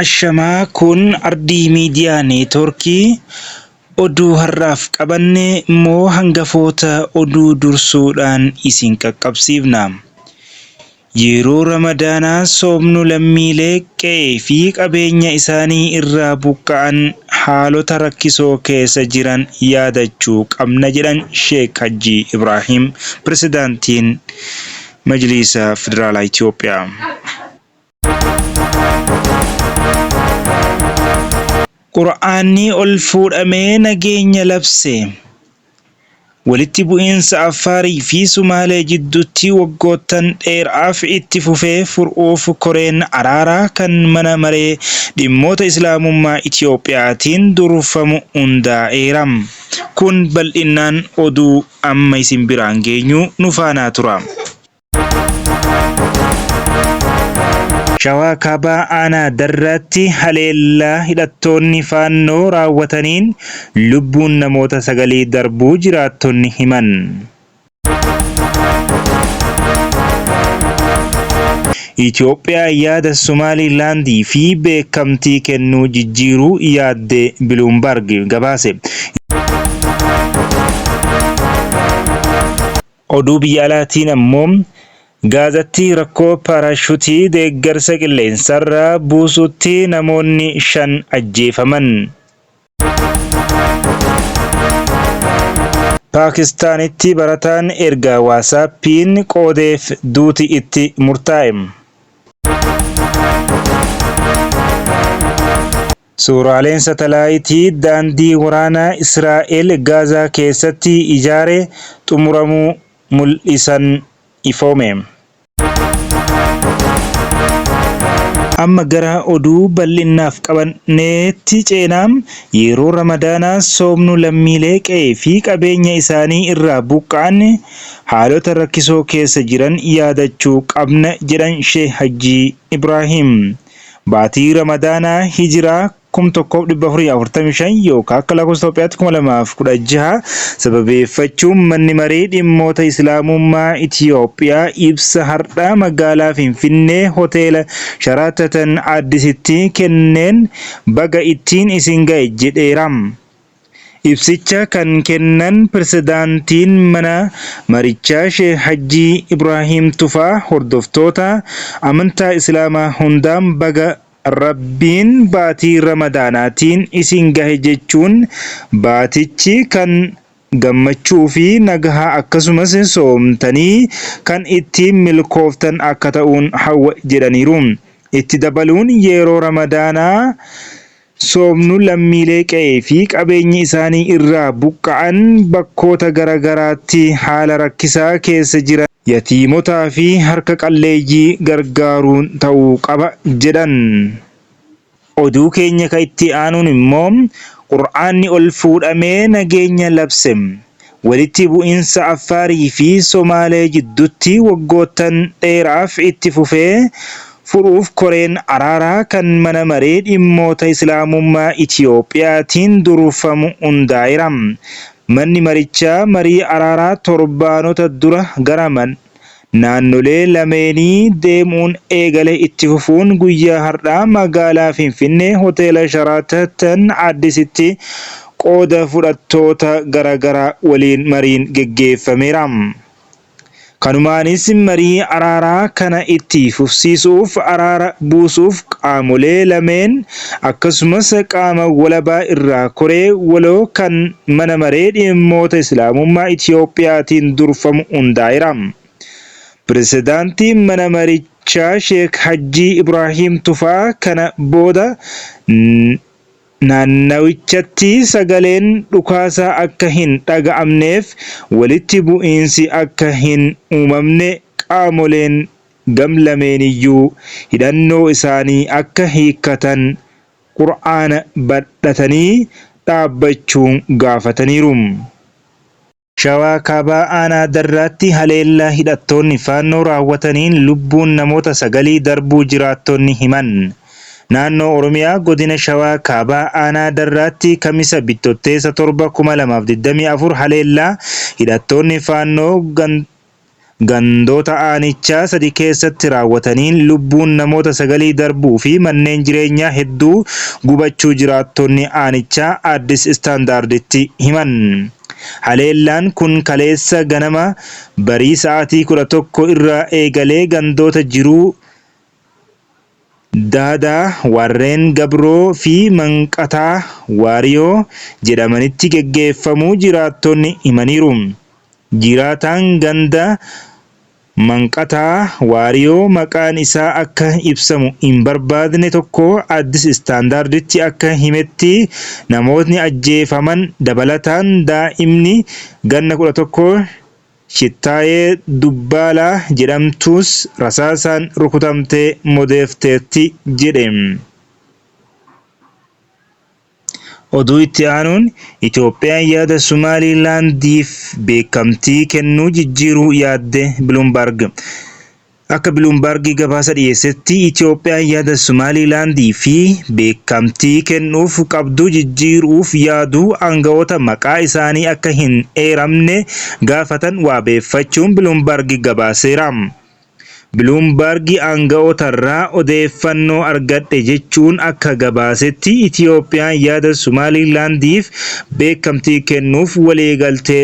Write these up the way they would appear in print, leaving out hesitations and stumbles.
Ashamaa kun Ardii Miidiyaa Neetwoorkii oduu har'aaf qabanne immoo hangafoota oduu dursuudhaan isin qaqqabsiifna. Yeroo Ramadaanaa soomnu lammiilee qe'ee fi qabeenya isaanii irraa buqqa'an haalota rakkisoo keessa jiran yaadachuu qabna jedhan Sheek Hajjii Ibraahim Pirezidaantiin Majliisa Federaalaa Itoophiyaa. Qur'aanni ol fuudhamee nageenya labse. Walitti bu'iinsa Affaarii fi Sumaalee jidduutti waggoottan dheeraaf itti fufee furuuf koreen araaraa kan mana maree dhimmoota Islaamummaa Itiyoophiyaatiin durfamu hundaa'eera. Kun bal'innaan oduu amma isin biraan geenyu nu faanaa tura. Shawaa Kaabaa Aanaa Darraatti haleellaa hidhattoonni Faannoo raawwataniin lubbuun namoota sagalii darbuu jiraattonni himan. Itoophiyaa yaada Somaalilaandii fi beekamtii kennuu jijjiiruu yaadde Biluumbarg gabaase. Oduu biyya alaatiin ammoo Gaazatti rakkoo paaraashutii deeggarsa qilleensarraa buusuutti namoonni 5 ajjeefaman. Paakistaanitti barataan ergaa Waasaappiin qoodeef duuti itti murtaa'e. Suuraaleen satalaayitii daandii waraanaa Israa'el Gaazaa keessatti ijaare xumuramuu mul'isan ifoome. Amma gara oduu bal'innaaf qabanneetti ceena. Yeroo Ramadaanaa soomnu lammiilee qe'ee fi qabeenya isaanii irraa buqqa'an haalota rakkisoo keessa jiran yaadachuu qabna jedhan Sheeh Hajjii Ibraahim. Baatii Ramadaanaa Hijiraa 1445 yookaa akka lakkoofsa Itoophiyaatti 2016 sababeeffachuun Manni Marii Dhimmoota Islaamummaa Itiyoophiyaa ibsa har'a magaalaa Finfinnee Hoteela Sharaatatan Addisitti kenneen baga ittiin isin ga'e jedheera. Ibsicha kan kennan Pirezidaantiin Mana Marichaa Sheeh Hajjii Ibraahim Tufaa hordoftoota amantaa Islaamaa hundaan baga Rabbiin baatii Ramadaanaatiin isin gahe jechuun baatichi kan gammachuu fi nagahaa akkasumas soomtanii kan ittiin milkooftan akka ta'uun hawwa jedhaniiru. Itti dabaluun yeroo Ramadaanaa soomnu lammiilee qe'ee fi qabeenya isaanii irraa buqqa'an, bakkoota gara garaatti haala rakkisaa keessa jiran, yatiimotaa fi harka qalleeyyii gargaaruun ta'uu qaba jedhan. Oduu keenya ka itti aanuun immoo Qur'aanni ol fuudhamee nageenya labse. Walitti bu'insa Affaarii fi Somaalee jidduutti waggoottan dheeraaf itti fufee furuuf koreen araaraa kan mana maree dhimmoota Islaamummaa Itiyoophiyaatiin durfamu hundaa'eera. Manni marichaa marii araaraa torbaanota dura gara naannolee lameenii deemuun eegale itti fufuun guyyaa har'aa magaalaa Finfinnee Hoteela Sharaatan Addisitti qooda fudhattoota garaagaraa waliin mariin geggeeffameera. Kanumaanis marii araaraa kana itti fufsiisuuf araara buusuuf qaamolee lameen akkasumas qaama walabaa irraa koree waloo kan Mana Maree Dhimmoota Islaamummaa Itiyoophiyaatiin durfamu hundaa'eera. Pirezidaantiin mana marichaa Sheek Hajjii Ibraahiim Tufaa kana booda naannawichatti sagaleen dhukaasaa akka hin dhaga'amneef walitti bu'iinsi akka hin uumamne qaamoleen gam-lameeniyyuu hidhannoo isaanii akka hiikkatan Qur'aana badhatanii dhaabbachuun gaafataniiru. Shawaa Kaabaa Aanaa Darraatti haleellaa hidhattoonni Faannoo raawwataniin lubbuun namoota sagalii darbuu jiraattonni himan. Naannoo Oromiyaa Godina Shawaa Kaabaa Aanaa Darraatti Kamisa Bittotteessa 7, 2024 haleellaa hidhattoonni Faannoo gandoota aanichaa sadi keessatti raawwataniin lubbuun namoota sagalii darbuu fi manneen jireenyaa hedduu gubachuu jiraattonni aanichaa Addis Standarditti himan. Haleellaan kun kaleessa ganama barii sa'aatii 11 irraa eegalee gandoota Jiruu Daadaa, Warreen Gabroo fi Manqataa Waariyoo jedhamanitti geggeeffamuu jiraattonni himaniiru. Jiraataan ganda Manqataa Waariyoo maqaan isaa akka ibsamu hin barbaadne tokko Addis Standarditti akka himetti, namootni ajjeefaman dabalataan daa'imni ganna 11 Shittaayee Dubbaalaa jedhamtus rasaasaan rukutamtee modeefteerti jedhe. Oduu itti aanuun Itoophiyaan yaada Sumaalilaandiif beekamtii kennuu jijjiiruu yaadde Bloomberg. Akka Bloomberg gabaasa dhiyeessetti Itoophiyaan yaada Sumaalilaandii fi beekamtii kennuuf qabdu jijjiiruuf yaaduu aanga'oota maqaa isaanii akka hin eeramne gaafatan waabeeffachuun Bloomberg gabaaseera. Bloomberg aanga'ootarraa odeeffannoo argadhe jechuun akka gabaasetti Itoophiyaan yaada Sumaalilaandiif beekamtii kennuuf waliigaltee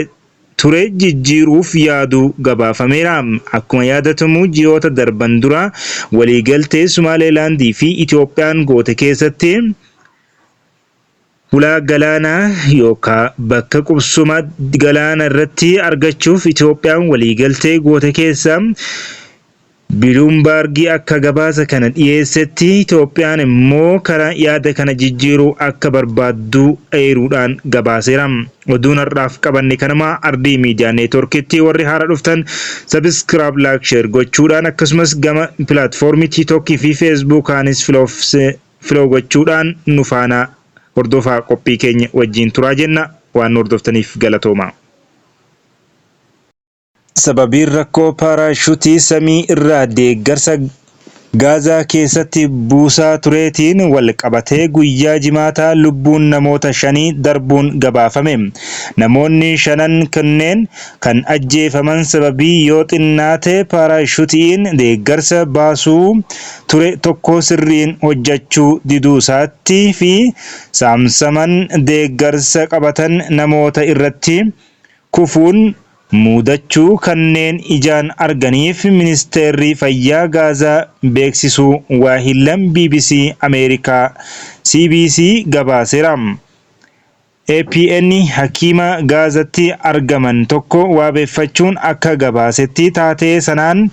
ture jijjiiruuf yaaduu gabaafameera. Akkuma yaadatamu ji'oota darban dura waliigaltee Sumaaleelaandii fi Itoophiyaan goote keessatti hulaa galaanaa yookaa bakka qubsuma galaana irratti argachuuf Itoophiyaan waliigaltee goote keessa Biluumbargi akka gabaasa kana dhiyeessetti Itoophiyaan immoo karaa yaada kana jijjiiruu akka barbaaddu eeruudhaan gabaaseera. Oduun har'aaf qabanne kanuma Ardii Miidiyaa Neetworkitti warri haara dhuftan subscribe, like, share gochuudhaan akkasumas gama pilaatfoormii TikTok fi Feesbuukaanis filoo gochuudhaan nu faana hordofaa qophii keenya wajjin turaa jenna. Waan nu hordoftaniif galatooma. Sababiin rakkoo paaraashutii samii irraa deeggarsa Gaazaa keessatti buusaa tureetiin wal qabatee guyyaa Jimaataa lubbuun namoota shanii darbuun gabaafame. Namoonni shanan kunneen kan ajjeefaman sababii yoo xinnaate paaraashutiin deeggarsa baasuu ture tokko sirriin hojjachuu diduusaatti fi saamsaman deeggarsa qabatan namoota irratti kufuun mudachuu kanneen ijaan arganiif Ministeerri Fayyaa Gaazaa beeksisuu waahillan bbc Ameerikaa CBC gabaaseera. AP'n hakiima Gaazatti argaman tokko wabeeffachuun akka gabaasetti taatee sanaan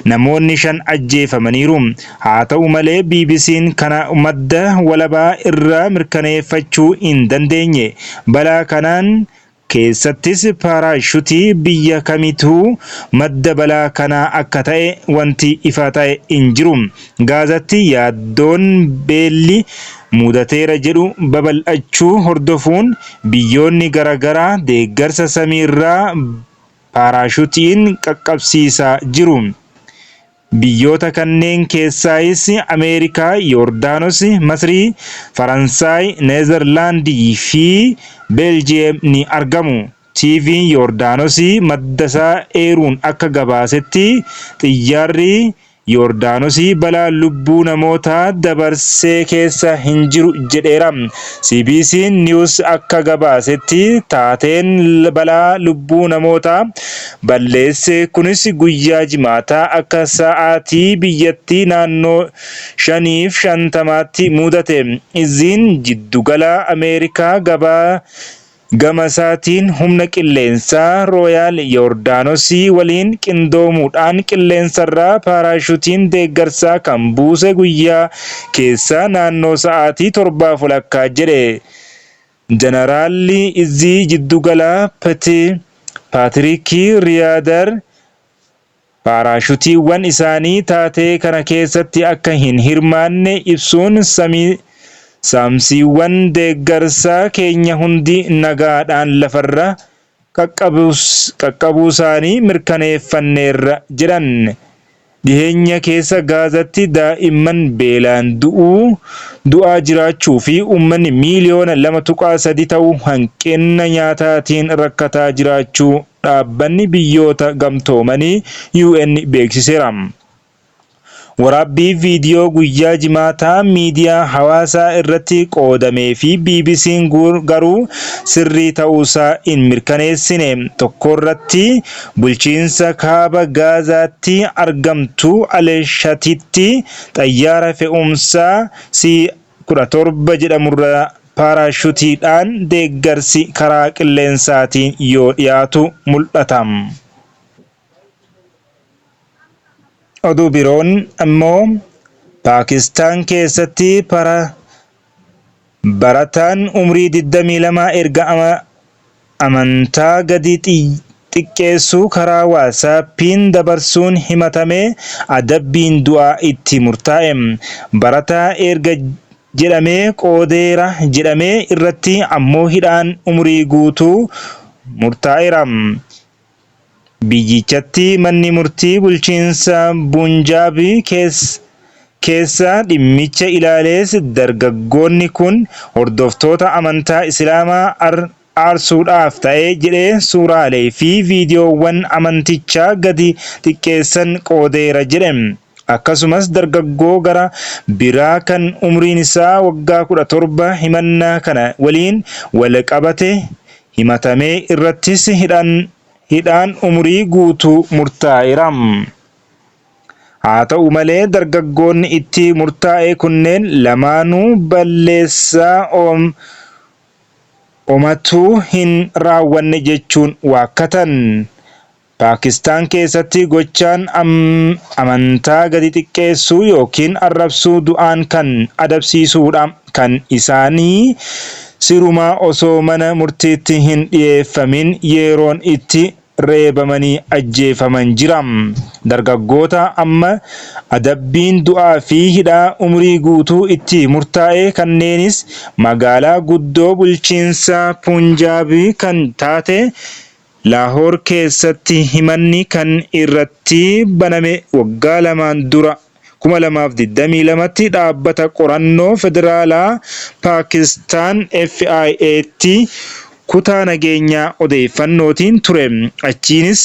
namoonni shan ajjeefamaniiru. Haata'u malee BBC'n kana madda walabaa irraa mirkaneeffachuu hin dandeenye. Balaa kanaan keessattis paaraashutii biyya kamitu madda balaa kanaa akka ta'e wanti ifa ta'e hin jiru. Gaazatti yaaddoon beelli mudateera jedhu babal'achuu hordofuun biyyoonni garagaraa deeggarsa samiirraa paaraashutiin qaqqabsiisaa jiru. Biyyoota kanneen keessaayis Ameerikaa, Yordaanos, Masrii, Faransaay, Neezerlaandii fi Beeljiyeem ni argamu. TV'n Yordaanos maddasaa eeruun akka gabaasetti xiyyaarri Yordaanos balaa lubbuu namootaa dabarse keessa hin jiru jedheera. CBS News akka gabaasetti taateen balaa lubbuu namootaa balleesse kunis guyyaa Jimaataa akka sa'aatii biyyattii naannoo 5:50tti mudate. Izziin jiddugala Ameerikaa gabaa gamasaatiin humna qilleensaa Rooyaal Yordaanosii waliin qindoomuudhaan qilleensarraa paaraashutiin deeggarsaa kan buuse guyyaa keessaa naannoo sa'aatii 7:30 jedhe. Janaraalli Izzii Jiddugalaa Paatiriki Riyaadar paaraashutiiwwan isaanii taatee kana keessatti akka hin hirmaanne ibsuun saamsiiwwan deeggarsaa keenya hundi nagaadhaan lafarra qaqqabuusaanii mirkaneeffanneerra jedhan. Dhiheenya keessa Gaazatti daa'imman beelaan du'aa jiraachuu fi uummanni miiliyoona 2.3 ta'u hanqina nyaataatiin rakkataa jiraachuu Dhaabbanni Biyyoota Gamtoomanii, UN, beeksiseera. Waraabbii viidiyoo guyyaa Jimaataa miidiyaa hawaasaa irratti qoodamee fi BBC'n garuu sirrii ta'uusaa hin mirkaneessine tokkorratti bulchiinsa kaaba Gaazaatti argamtu Al-Shatitti xayyaara fe'umsaa C-17 jedhamurraa paaraashutiidhaan deeggarsi karaa qilleensaatiin yoo dhiyaatu mul'ata. Oduu biroon ammoo Paakistaan keessatti barataan umrii 22 erga amantaa gadi xiqqeessuu karaa Waatsaappiin dabarsuun himatamee adabbiin du'aa itti murtaa'e. Barataa erga jedhamee qoodeera jedhame irratti ammoo hidhaan umurii guutuu murtaa'eera. Biyyichatti manni murtii bulchiinsa Punjaab keessa dhimmicha ilaalees dargaggoonni kun hordoftoota amantaa Islaamaa aarsuudhaaf ta'e jedhee suuraalee fi viidiyoowwan amanticha gadi xiqqeessan qoodeera jedhe. Akkasumas dargaggoo gara biraa kan umriin isaa waggaa 17 himannaa kana waliin walqabate himatame irrattis hidhaan umurii guutuu murtaa'eera. Haa ta'u malee dargaggoonni itti murtaa'e kunneen lamaanuu balleessaa omatuu hin raawwanne jechuun waakkatan. Paakistaan keessatti gochaan amantaa gadi xiqqeessuu yookiin arrabsuu du'aan kan adabsiisuudha. Kan isaanii sirumaa osoo mana murtiitti hin dhiyeeffamin yeroon itti reebamanii ajjeefaman jira. Dargaggoota amma adabbiin du'aa fi hidhaa umurii guutuu itti murtaa'e kanneenis magaalaa guddoo bulchiinsa Punjaab kan taate Laahoor keessatti himanni kan irratti baname waggaa lamaan dura 2022tti Dhaabbata Qorannoo Federaalaa Paakistaan, FIA'tti kutaa nageenyaa odeeffannootiin ture. Achiinis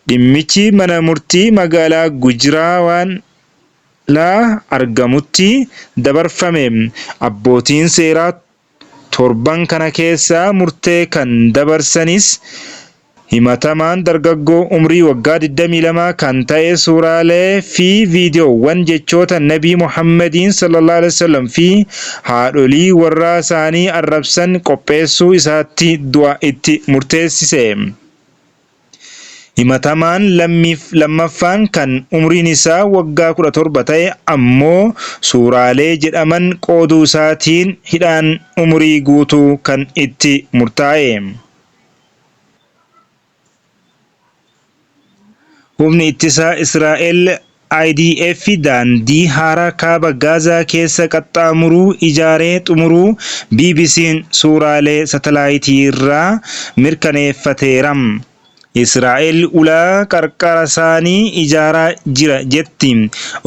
dhimmichi mana murtii magaalaa Gujraawaalaa argamutti dabarfame. Abbootiin seeraa Torban kana keessa murtee kan dabarsanis himatamaan dargaggoo umrii waggaa 22 kan ta'e suuraalee fi viidiyoowwan jechoota Nabii Muhammadiin sallallahu alaihi wasallam fi haadholii warraa isaanii arrabsan qopheessuu isaatti du'a itti murteessise. Himatamaan lammaffaan kan umriin isaa waggaa 17 ta'e ammoo suuraalee jedhaman qooduu isaatiin hidhaan umurii guutuu kan itti murtaa'e. Humni Ittisaa Israa'el IDF daandii haaraa kaaba Gaazaa keessa qaxxaamuru ijaaree xumuruu BBC'n suuraalee satalaayitiirraa mirkaneeffateera. Israa'el ulaa qarqarasaanii ijaaraa jira jetti.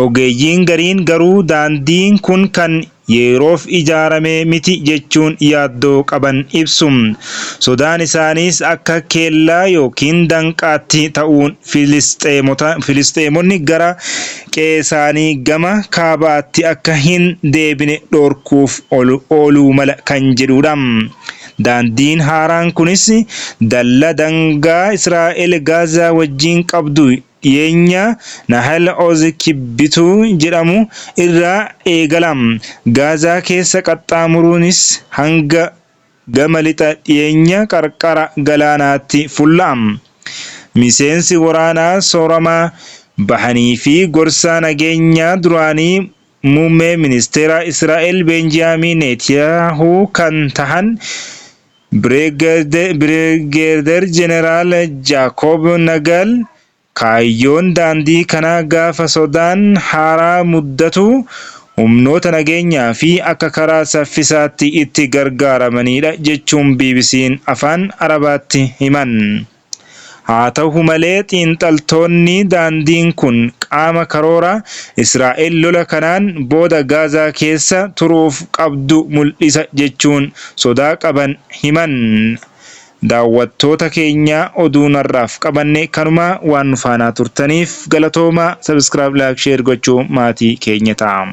Ogeeyyiin gariin garuu daandiin kun kan yeroof ijaarame miti jechuun yaaddoo qaban ibsu. Sodaan isaaniis akka kellaa yookiin danqaatti ta'uun Filisxeemonni gara qe'eesaanii gama kaabaatti akka hin deebine dhorkuuf ooluu mala kan jedhudha. Daandiin haaraan kunis dallaa dangaa Israa'el Gaazaa wajjin qabdu dhiyeenya Nahal Oz Kibbituu jedhamu irraa eegala. Gaazaa keessa qaxxaamuruunis hanga gama lixa dhiyeenya qarqara galaanaatti fulla'a. Miseensi waraanaa soorama bahanii fi gorsaa nageenyaa duraanii Muummee Ministeeraa Israa'el Beenjiyaamiin Neetiyaahuu kan tahan Birigeeder Jeneraal Jaakoob Nagal kaayyoon daandii kanaa gaafa sodaan haaraa muddatu humnoota nageenyaa fi akka karaa saffisaatti itti gargaaramanidha jechuun BBC'n Afaan Arabaatti himan. Haa tahu malee xiinxaltoonni daandiin kun qaama karoora Israa'el lola kanaan booda Gaazaa keessa turuuf qabdu mul'isa jechuun sodaa qaban himan. Daawwattoota keenya oduun har'aaf qabanne kanuma waan nu faanaa turtaniif galatoomaa subscribe like share gochuun maatii keenya ta'a.